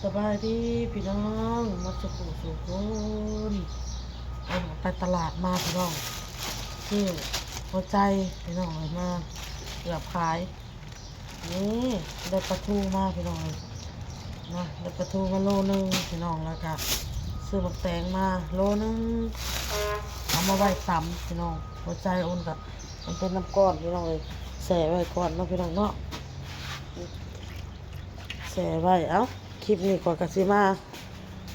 ສະບາຍດີພີ່ນ້ອງ ໝົດສູ່ຜູ້ສູ່ຄົນ. ເອົາໄປຕະຫຼາດມາພີ່ນ້ອງ ຊື້ຫົວໃຈພີ່ນ້ອງເອີຍ ມາເກືອບຂາຍ. ນີ້ໄດ້ປາທູມາພີ່ນ້ອງເອີຍ ນະ ໄດ້ປາທູມາໂລໜຶ່ງພີ່ນ້ອງ ແລ້ວກະຊື້ໝາກແຕງມາໂລໜຶ່ງ ເອົາມາໄວ້ຕຳພີ່ນ້ອງ. ຫົວໃຈໂອນກະ ມັນເປັນນ້ຳກ້ອນພີ່ນ້ອງເອີຍ ແຊ່ໄວ້ກ່ອນເນາະພີ່ນ້ອງເນາະ ແຊ່ໄວ້. ເອົ້າ ຄລິບນີ້ຂ້ອຍກະຊິມາ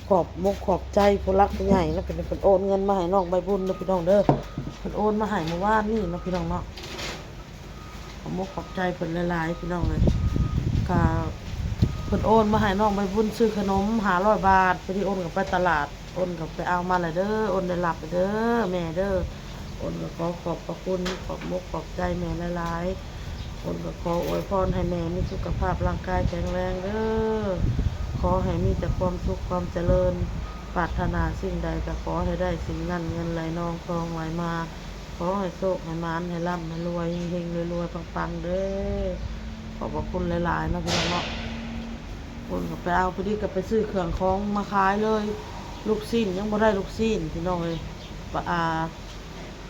ຂອບມົກຂອບໃຈຜູ້ຫຼັກຜູ້ໃຫຍ່ເນາະ ເພິ່ນ ເພິ່ນໂອນເງິນມາໃຫ້ນ້ອງໃບບຸນເດີພີ່ນ້ອງເດີ. ເພິ່ນໂອນມາໃຫ້ມື້ວານນີ້ເນາະພີ່ນ້ອງເນາະ ຂອບມົກຂອບໃຈເພິ່ນຫຼາຍໆພີ່ນ້ອງເອີຍ. ກະເພິ່ນໂອນມາໃຫ້ນ້ອງໃບບຸນຊື້ຂະໜົມຫ້າຮ້ອຍບາດ ພໍດີໂອນກັບໄປຕະຫຼາດ ໂອນກັບໄປເອົາມາແລ້ວເດີ ໂອນໄດ້ຮັບແລ້ວເດີແມ່ເດີ. ໂອນກໍຂໍຂອບພະຄຸນ ຂອບມົກຂອບໃຈແມ່ຫຼາຍໆ. ໂອນກໍຂໍອວຍພອນໃຫ້ແມ່ມີສຸຂະພາບຮ່າງກາຍແຂງແຮງເດີ ຂໍໃຫ້ມີແຕ່ຄວາມສຸກຄວາມຈະເລີນ ປາດຖະໜາສິ່ງໃດກໍຂໍໃຫ້ໄດ້ສິ່ງນັ້ນ ເງິນໄຫຼນອງທອງໄຫຼມາ ຂໍໃຫ້ໂຊກໃຫ້ໝານ ໃຫ້ລ່ຳໃຫ້ລວຍ ເຮັງໆລວຍໆປັງໆເດີ. ຂອບພະຄຸນຫຼາຍໆເນາະພີ່ນ້ອງເນາະ. ໂອນກໍໄປເອົາ ພໍດີກໍໄປຊື້ເຄື່ອງຂອງມາຂາຍເລີຍ ລູກຊີ້ນຍັງບໍ່ໄດ້ ລູກຊີ້ນພີ່ນ້ອງເອີຍ ປະ ອ່າ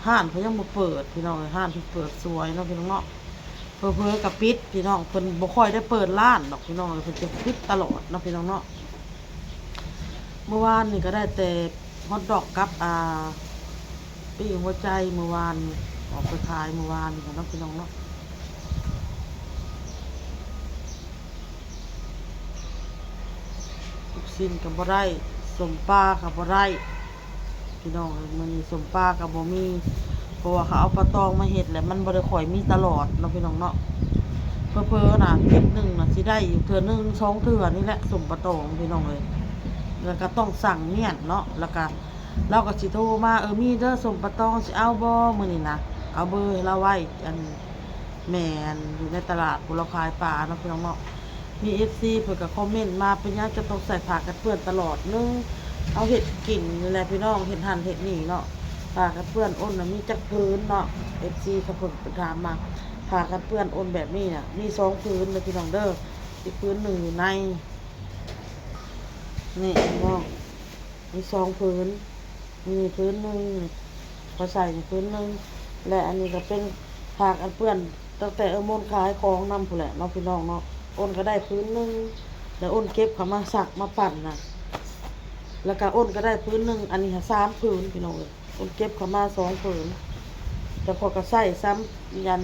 ຮ້ານເພິ່ນຍັງບໍ່ເປີດພີ່ນ້ອງເອີຍ ຮ້ານເພິ່ນເປີດສວຍເນາະພີ່ນ້ອງເນາະ. ເຜີໆກໍປິດພີ່ນ້ອງ ເພິ່ນບໍ່ຄ່ອຍໄດ້ເປີດຮ້ານດອກພີ່ນ້ອງເອີຍ ເພິ່ນຈະປິດຕະຫຼອດເນາະພີ່ນ້ອງເນາະ. ມື້ວານນີ້ກໍໄດ້ແຕ່ຮອດດອກກັບ ອ່າ ປີ້ງຫົວໃຈມື້ວານນີ້ ອອກໄປຂາຍມື້ວານນີ້ເນາະພີ່ນ້ອງເນາະ. ລູກຊີ້ນກໍບໍ່ໄດ້ ສົ້ມປາກໍບໍ່ໄດ້ພີ່ນ້ອງເອີຍ. ມື້ນີ້ສົ້ມປາກໍບໍ່ມີ ເພາະວ່າເຂົາເອົາປາຕອງມາເຮັດແຫຼະ ມັນບໍ່ໄດ້ຄ່ອຍມີຕະຫຼອດເນາະພີ່ນ້ອງເນາະ. ເຜີໆນະ ທິດໜຶ່ງນະ ຊິໄດ້ຢູ່ເທື່ອໜຶ່ງສອງເທື່ອນີ້ແຫຼະ ສົ້ມປາຕອງພີ່ນ້ອງເອີຍ. ແລ້ວກໍຕ້ອງສັ່ງມ້ຽນເນາະ ແລ້ວກໍ ລາວກໍຊິໂທມາ ເອີ ມີເດີ ສົ້ມປາຕອງ ຊິເອົາບໍ່ມື້ນີ້ນະ ເອົາເບີໃຫ້ລາວໄວ້ ອັນ ແມ່ນ ຢູ່ໃນຕະຫຼາດພຸ້ນ ລາວຂາຍປາເນາະພີ່ນ້ອງເນາະ. ມີເອັຟຊີເພິ່ນກໍຄອມເມັນມາ ເປັນຫຍັງຈະຕ້ອງໃສ່ຜ້າກັນເປື້ອນຕະຫຼອດ? ໜຶ່ງ ເຮົາເຮັດກິນນີ້ແຫຼະພີ່ນ້ອງ ເຮັດຫັ້ນເຮັດນີ້ເນາະ ຜ້າກັນເປື້ອນໂອນນະມີຈັກຜືນເນາະ. ເອັຟຊີເຂົາເພິ່ນໄປຖາມມາ ຜ້າກັນເປື້ອນໂອນແບບນີ້ນະ ມີສອງຜືນເດີພີ່ນ້ອງເດີ ອີກຜືນໜຶ່ງຢູ່ໃນ ນີ້ພີ່ນ້ອງ ມີສອງຜືນ ນີ້ຜືນໜຶ່ງ ຂ້ອຍໃສ່ນີ້ຜືນໜຶ່ງ ແລະ ອັນນີ້ກໍເປັນຜ້າກັນເປື້ອນ ຕັ້ງແຕ່ເອື້ອຍມົນຂາຍຂອງນຳພຸ້ນແຫຼະເນາະພີ່ນ້ອງເນາະ. ໂອນກໍໄດ້ຜືນໜຶ່ງ ແລ້ວໂອນເກັບເຂົ້າມາຊັກມາປັ່ນນະ ແລ້ວກໍໂອນກໍໄດ້ຜືນໜຶ່ງ. ອັນນີ້ຫາສາມຜືນພີ່ນ້ອງເອີຍ ໂອນເກັບເຂົ້າມາສອງຜືນ ແຕ່ຂ້ອຍກໍໃຊ້ຊ້ຳ ອັນ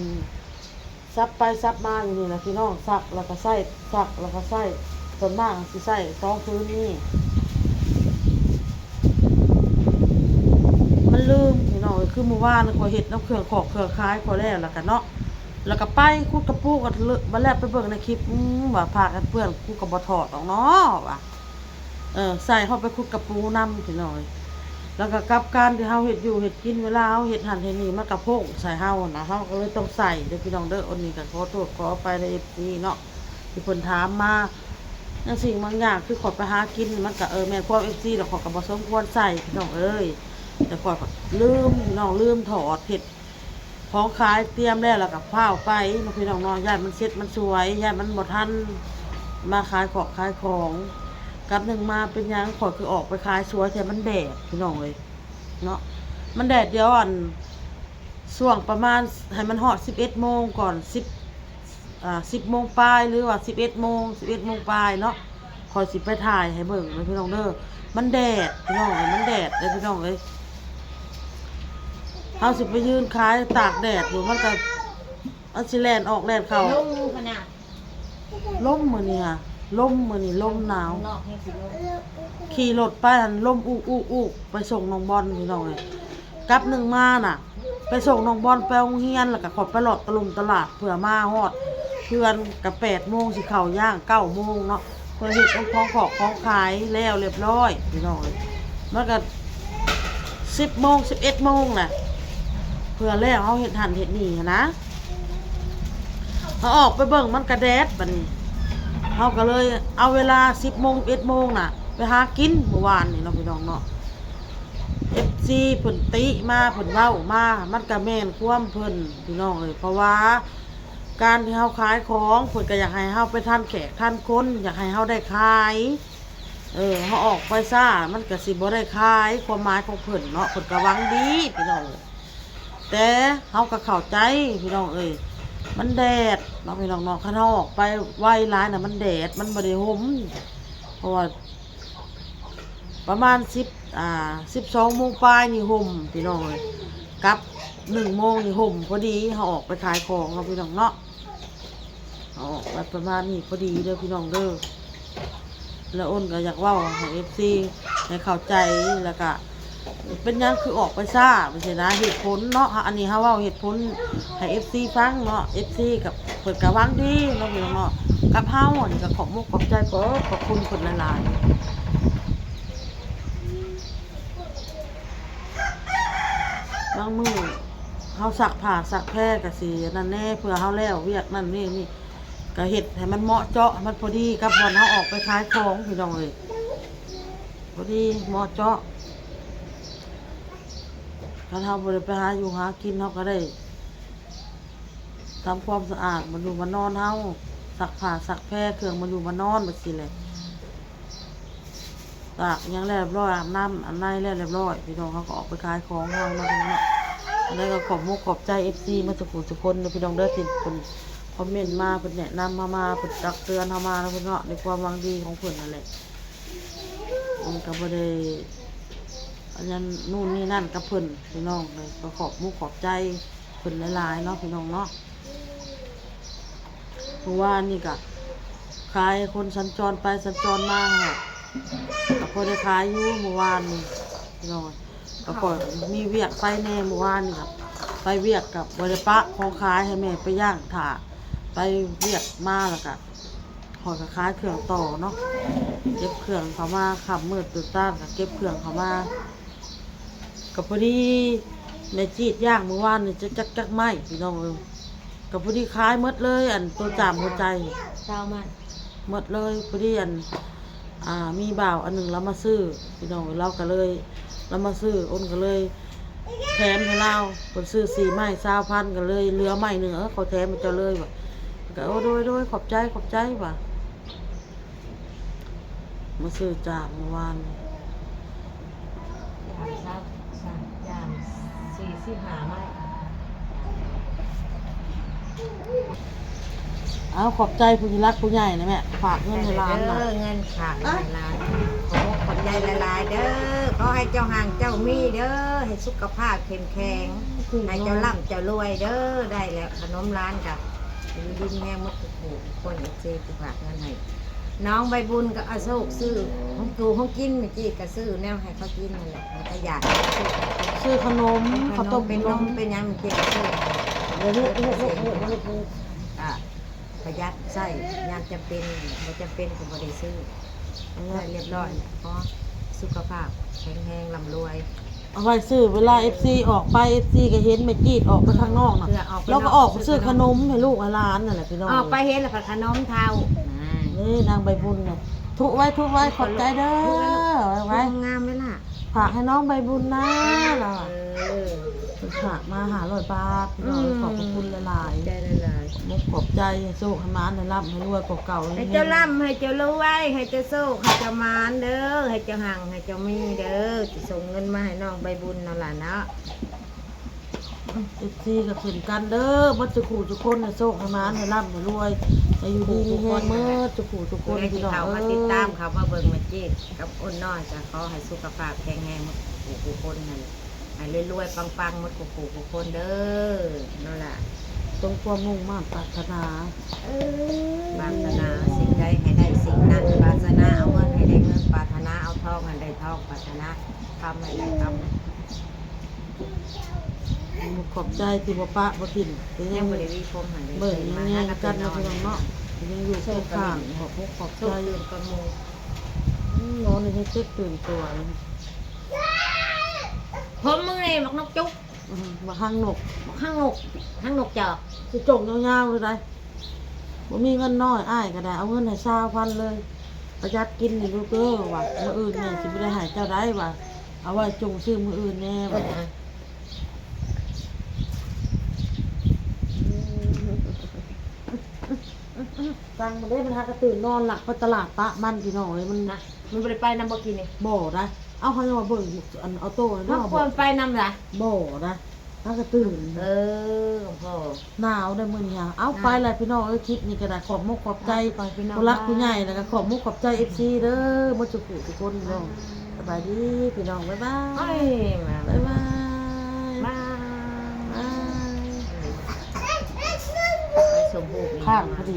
ສັບໄປສັບມາຢູ່ນີ້ແຫຼະພີ່ນ້ອງ ຊັກແລ້ວກໍໃຊ້ ຊັກແລ້ວກໍໃຊ້ ສ່ວນມາກຊິໃຊ້ສອງຜືນນີ້. ມັນລືມພີ່ນ້ອງເອີຍ ຄືມື້ວານຂ້ອຍເຮັດນຳເຄື່ອງຂອກເຄື່ອງຂາຍຂ້ອຍແລ້ວ ແລ້ວກໍເນາະ ແລ້ວກໍໄປຂຸດກະປູ ກໍບາດແລ້ວໄປເບິ່ງໃນຄລິບ ອືມ ວ່າຜ້າກັນເປື້ອນກູກໍບໍ່ຖອດອອກເນາະວ່າ ເອີ ໃສ່ເຮົາໄປຂຸດກະປູນຳພີ່ນ້ອງເອີຍ. ແລ້ວກໍກັບການທີ່ເຮົາເຮັດຢູ່ເຮັດກິນ ເວລາເຮົາເຮັດຫັ້ນເຮັດນີ້ ມັນກໍໂພງໃສ່ເຮົາຫັ້ນນະ ເຮົາກໍເລີຍຕ້ອງໃສ່ເດີພີ່ນ້ອງເດີ. ອັນນີ້ກໍຂໍໂທດຂໍອະໄປໃນເອັຟຊີເນາະ ທີ່ເພິ່ນຖາມມາ ບາງສິ່ງບາງຢ່າງ ຄືຂ້ອຍໄປຫາກິນ ມັນກໍ ເອີ ແມ່ນຄວາມເອັຟຊີດອກ ຂ້ອຍກໍບໍ່ສົມຄວນໃສ່ພີ່ນ້ອງເອີຍ. ແຕ່ຂ້ອຍກໍລືມພີ່ນ້ອງ ລືມຖອດ ເຮັດ ຂອງຂາຍຕຽມແລ້ວ ແລ້ວກໍຟ້າວໄປເນາະພີ່ນ້ອງເນາະ ຢ້ານມັນເສັດມັນສວຍ ຢ້ານມັນບໍ່ທັນມາຂາຍຂອງຂາຍຂອງ. ກັບໜຶ່ງມາເປັນຫຍັງຂ້ອຍຄືອອກໄປຂາຍສວຍແທ້ ມັນແດດພີ່ນ້ອງເອີຍເນາະ ມັນແດດ. ດຽວ ອັນ ຊ່ວງປະມານໃຫ້ມັນຮອດສິບເອັດໂມງກ່ອນ ສິບ ອ່າ ສິບໂມງປາຍ ຫຼືວ່າສິບເອັດໂມງ ສິບເອັດໂມງປາຍເນາະ ຂ້ອຍຊິໄປຖ່າຍໃຫ້ເບິ່ງເດີພີ່ນ້ອງເດີ. ມັນແດດພີ່ນ້ອງເອີຍ ມັນແດດເດີພີ່ນ້ອງເອີຍ. ເຮົາຊິໄປຢືນຂາຍຕາກແດດຢູ່ ມັນກໍ ມັນຊິແລ່ນອອກແລ່ນເຂົ້າ. ລົມຂະໜາດ ລົມມື້ນີ້ຫະ ລົມມື້ນີ້ລົມໜາວ ຂ້າງນອກແຮງຊິລົມ ຂີ່ລົດໄປຫັ້ນ ລົມອູກໆໆ ໄປສົ່ງນ້ອງບອນພີ່ນ້ອງເອີຍ. ກັບໜຶ່ງມານະ ໄປສົ່ງນ້ອງບອນໄປໂຮງຮຽນ ແລ້ວກໍຂ້ອຍໄປເລາະຕະຫຼົມຕະຫຼາດ ເພື່ອມາຮອດເຮືອນກໍແປດໂມງ ຊິເຂົ້າຍ່າງເກົ້າໂມງເນາະ ເພື່ອເຮັດຂອງຂອກຂອງຂາຍແລ້ວລຽບລ້ອຍພີ່ນ້ອງເອີຍ. ມັນກໍສິບໂມງ ສິບເອັດໂມງແຫຼະ ເພື່ອແລ້ວເຮົາເຮັດຫັ້ນເຮັດນີ້ຫັ້ນນະ. ເຮົາອອກໄປເບິ່ງມັນກະແດດ ບາດນີ້ເຮົາກໍເລີຍເອົາເວລາສິບໂມງ ສິບເອັດໂມງນະ ໄປຫາກິນມື້ວານນີ້ເນາະ ພີ່ນ້ອງເນາະ. ເອັຟຊີເພິ່ນຕິມາ ເພິ່ນເວົ້າມາ ມັນກະແມ່ນຄວາມເພິ່ນພີ່ນ້ອງເອີຍ ເພາະວ່າການທີ່ເຮົາຂາຍຂອງ ເພິ່ນກະຢາກໃຫ້ເຮົາໄປທັນແຂກທັນຄົນ ຢາກໃຫ້ເຮົາໄດ້ຂາຍ ເອີ ເຮົາອອກໄປຊ້າ ມັນກະຊິບໍ່ໄດ້ຂາຍ ຄວາມໝາຍຂອງເພິ່ນເນາະ ເພິ່ນກະຫວັງດີພີ່ນ້ອງເອີຍ ແຕ່ເຮົາກະເຂົ້າໃຈພີ່ນ້ອງເອີຍ ມັນແດດເນາະພີ່ນ້ອງເນາະ ຄັນເຮົາອອກໄປໄວຫຼາຍນະ ມັນແດດ ມັນບໍ່ໄດ້ຮົ່ມ ເພາະວ່າ ປະມານສິບ ອ່າ ສິບສອງໂມງປາຍນີ້ຮົ່ມພີ່ນ້ອງເອີຍ ກັບໜຶ່ງໂມງນີ້ຮົ່ມພໍດີ ເຮົາອອກໄປຂາຍຂອງເນາະພີ່ນ້ອງເນາະ ເຮົາອອກໄປປະມານນີ້ພໍດີເດີພີ່ນ້ອງເດີ ລະອົນກະຢາກເວົ້າໃຫ້ເອັຟຊີໃຫ້ເຂົ້າໃຈ ລະກະ ເປັນຫຍັງຄືອອກໄປຊ້າ ຈັ່ງຊີ້ນະ ເຫດຜົນເນາະ ອັນນີ້ເຮົາເວົ້າເຫດຜົນໃຫ້ເອັຟຊີຟັງເນາະ ເອັຟຊີກະ ເພິ່ນກະຫວັງດີເນາະພີ່ນ້ອງເນາະ ກັບເຮົາ ອັນນີ້ກະຂອບມຸກຂອບໃຈ ຂໍຂອບຄຸນເພິ່ນຫຼາຍໆ ບາງມື້ເຮົາຊັກຜ້າຊັກແພກະຊິອັນນັ້ນແດ່ ເພື່ອເຮົາແລ້ວວຽກນັ້ນວຽກນີ້ ກະເຮັດໃຫ້ມັນເໝາະເຈາະ ໃຫ້ມັນພໍດີກັບບ່ອນເຮົາອອກໄປຂາຍຂອງພີ່ນ້ອງເອີຍ ພໍດີເໝາະເຈາະ ຄັນເຮົາບໍ່ໄດ້ໄປຫາຢູ່ຫາກິນ ເຮົາກະໄດ້ທຳຄວາມສະອາດບ້ານຢູ່ບ້ານນອນເຮົາ ຊັກຜ້າຊັກແພ ເຄື່ອງບ້ານຢູ່ບ້ານນອນ ແບບຊີ້ແຫຼະ ຕາກຫຍັງແລ້ວຮຽບຮ້ອຍ ອາບນ້ຳອາບໃນແລ້ວຮຽບຮ້ອຍ ພີ່ນ້ອງ ເຮົາກະອອກໄປຂາຍຂອງເຮົາເນາະ ຈັ່ງຊີ້ເນາະ ຈັ່ງໃດກະຂອບມຸກຂອບໃຈເອັຟຊີໝົດທຸກຜູ້ທຸກຄົນເດີພີ່ນ້ອງເດີ ທີ່ເພິ່ນຄອມເມັນມາ ເພິ່ນແນະນຳເຮົາມາ ເພິ່ນຕັກເຕືອນເຮົາມາເນາະພີ່ນ້ອງເນາະ ໃນຄວາມຫວັງດີຂອງເພິ່ນຫັ້ນແຫຼະ ມັນກະບໍ່ໄດ້ອັນນັ້ນນູ້ນນີ້ນັ້ນກັບເພິ່ນພີ່ນ້ອງເອີຍ ກະຂອບມຸກຂອບໃຈເພິ່ນຫຼາຍໆເນາະພີ່ນ້ອງເນາະ ມື້ວານນີ້ກະຂາຍຄົນສັນຈອນໄປສັນຈອນມາຫັ້ນແຫຼະ ກະພໍໄດ້ຂາຍຢູ່ມື້ວານນີ້ພີ່ນ້ອງ ກະພໍມີວຽກໄປແດ່ ມື້ວານນີ້ກະໄປວຽກ ກະບໍ່ໄດ້ປະຂອງຂາຍ ໃຫ້ແມ່ໄປຍ່າງຖ້າ ໄປວຽກມາລະກະ ຂ້ອຍກະຂາຍເຄື່ອງຕໍ່ເນາະ ເກັບເຄື່ອງເຂົ້າມາ ຄ່ຳມືດຕື່ນຕານກະເກັບເຄື່ອງເຂົ້າມາ ກະພໍດີແມ່ຈີດຍ່າງມື້ວານນີ້ ຈັກ ຈັກ ຈັກໄມ້ພີ່ນ້ອງເອີຍ ກະພໍດີຂາຍໝົດເລີຍ ອັນໂຕຈາມຫົວໃຈ ຊາວໄມ້ ໝົດເລີຍ ພໍດີອັນ ອ່າ ມີບ່າວອັນໜຶ່ງລາວມາຊື້ພີ່ນ້ອງເອີຍ ລາວກະເລີຍ ລາວມາຊື້ ອົນກະເລີຍແຖມໃຫ້ລາວ ເພິ່ນຊື້ສີ່ໄມ້ຊາວພັນ ກະເລີຍເຫຼືອໄມ້ໜຶ່ງ ເອີ ຂໍແຖມໃຫ້ເຈົ້າເລີຍວ່າ ກະ ໂອ້ ໂດຍ ໂດຍ ຂອບໃຈ ຂອບໃຈວ່າ ມາຊື້ຈາມມື້ວານນີ້ ຈາມ ສາມ ຈາມສີ່ສິບຫ້າໄມ້ ເອົາ ຂອບໃຈຜູ້ຫຼັກຜູ້ໃຫຍ່ນະແມ່ ຝາກເງິນໃຫ້ຫຼານນະ ເອີ ເງິນຝາກໃຫ້ຫຼານ ຂໍຂອບໃຈຫຼາຍໆເດີ ຂໍໃຫ້ເຈົ້າຮັ່ງເຈົ້າມີເດີ ໃຫ້ສຸຂະພາບເຂັ້ມແຂງ ໃຫ້ເຈົ້າລ່ຳເຈົ້າລວຍເດີ ໄດ້ແລ້ວ ຂະໜົມຫຼານກະ ຢູ່ດີມີແຮງໝົດທຸກຜູ້ທຸກຄົນ ເອັຟຊີ ທີ່ຝາກເງິນໃຫ້ ນ້ອງໃບບຸນກະອາໂສກ ຊື້ຂອງຢູ່ຂອງກິນ ແມ່ຈີດກະຊື້ແນວໃຫ້ເຂົາກິນຫັ້ນແຫຼະ ເຂົາກະຢາກ ຊື້ຂະໜົມ ເປັນຂະໜົມ ເປັນນົມ ເປັນຫຍັງ ແມ່ຈີດກະຊື້ ກະປະຢັດໃຊ້ ຍາມຈຳເປັນ ບໍ່ຈຳເປັນກະບໍ່ໄດ້ຊື້ ໄດ້ຮຽບຮ້ອຍ ຂໍສຸຂະພາບແຂງແຮງ ລ່ຳລວຍ ເອົາໄວ້ຊື້ເວລາເອັຟຊີອອກໄປ ເອັຟຊີກະເຫັນແມ່ຈີດອອກໄປທາງນອກນະ ລາວກະອອກໄປຊື້ຂະໜົມໃຫ້ລູກໃຫ້ຫຼານຫັ້ນແຫຼະພີ່ນ້ອງ ອອກໄປເຫັນແລ້ວກະຂະໜົມເທົ້າ ນີ້ນາງໃບບຸນນະ ທຸໄວ້ ທຸໄວ້ ຂອບໃຈເດີ ໄວ້ ງາມເວລາ ຝາກໃຫ້ນ້ອງໃບບຸນນະ ລາວ ເອີ ເພິ່ນຝາກມາຫ້າຮ້ອຍບາດ ພີ່ນ້ອງ ອືມ ຂອບພະຄຸນຫຼາຍໆ ໃຈຫຼາຍໆ ຂອບມຸກຂອບໃຈ ໃຫ້ໂຊກໃຫ້ໝານ ໃຫ້ລ່ຳໃຫ້ລວຍກວ່າເກົ່າ ໃຫ້ເຈົ້າລ່ຳ ໃຫ້ເຈົ້າລວຍ ໃຫ້ເຈົ້າໂຊກ ໃຫ້ເຈົ້າໝານເດີ ໃຫ້ເຈົ້າຮັ່ງ ໃຫ້ເຈົ້າມີເດີ ຊິສົ່ງເງິນມາໃຫ້ນ້ອງໃບບຸນເນາະຫຼານເນາະ ເອັຟຊີກະເຊັ່ນກັນເດີ ໝົດທຸກຜູ້ທຸກຄົນ ໃຫ້ໂຊກໃຫ້ໝານ ໃຫ້ລ່ຳໃຫ້ລວຍ ໃຫ້ຢູ່ດີມີແຮງໝົດທຸກຜູ້ທຸກຄົນ ຜູ້ໃດທີ່ເຂົ້າມາຕິດຕາມ ເຂົ້າມາເບິ່ງແມ່ຈີດກັບອົນນ້ອຍ ກະຂໍໃຫ້ສຸຂະພາບແຂງແຮງໝົດທຸກຜູ້ທຸກຄົນຫັ້ນ ໃຫ້ລວຍໆ ປັງໆ ໝົດທຸກຜູ້ທຸກຄົນເດີ ເນາະຫຼານ ສົມຄວາມມຸ່ງມາດປາດຖະໜາ ເອີ ປາດຖະໜາສິ່ງໃດໃຫ້ໄດ້ສິ່ງນັ້ນ ປາດຖະໜາເອົາເງິນໃຫ້ໄດ້ເງິນ ປາດຖະໜາເອົາທອງໃຫ້ໄດ້ທອງ ປາດຖະໜາຄຳໃຫ້ໄດ້ຄຳ ຂອບໃຈທີ່ບໍ່ປະບໍ່ຖິ້ມ ຍັງບໍ່ໄດ້ຫວີຜົມຫັ້ນເດ້ ເບິ່ງແຍງກັນເນາະພີ່ນ້ອງເນາະ ຍັງຢູ່ຄຽງຂ້າງ ຂອບອົກຂອບໃຈ ອືມ ນອນໃຫ້ເຈັບຕື່ນຕົວ ຜົມມຶງນີ້ບັກນົກຈຸກ ອືມ ບັກຫາງນົກ ບັກຫາງນົກ ຫາງນົກຈອກ ຊິຈົງຍາວໆເລີຍໃດ ບໍ່ມີເງິນນ້ອຍ ອ້າຍກະໄດ້ເອົາເງິນໃຫ້ຊາວພັນເລີຍ ປະຢັດກິນນີ້ລູກເດີ ວ່າມື້ອື່ນແມ່ຊິບໍ່ໄດ້ໃຫ້ເຈົ້າໃດ ວ່າເອົາໄວ້ຈຸງຊື້ມື້ອື່ນແນ່ ວ່າ ອືມ. ສັ່ງມາເດ້ ມັນຫາກະຕື່ນນອນຫຼັບ ໄປຕະຫຼາດປະມັນ ພີ່ນ້ອງເອີຍ ມັນ ນະ ມັນບໍ່ໄດ້ໄປນຳບໍ່ກີ້ນີ້? ບໍ່ໄດ໋. ເອົາ ເຮົາຍັງວ່າເບິ່ງ ອັນ ເອົາໂຕ້ ເຮົາຄວນໄປນຳລະ? ບໍ່ໄດ໋. ຫາກະຕື່ນ ເອີ ໂອ້ ໜາວໄດ໋ມື້ນີ້ຫາ. ເອົາ ໄປແລ້ວພີ່ນ້ອງເອີຍ ຄລິບນີ້ກະໄດ້ ຂອບມຸກຂອບໃຈຜູ້ຫຼັກຜູ້ໃຫຍ່ ແລ້ວກະຂອບມຸກຂອບໃຈເອັຟຊີເດີ ໝົດທຸກຜູ້ທຸກຄົນພີ່ນ້ອງ. ສະບາຍດີພີ່ນ້ອງ ບາຍບາຍ ບາຍບາຍ ບາຍບາຍ ບາຍບາຍ. ຂ້າງພໍດີ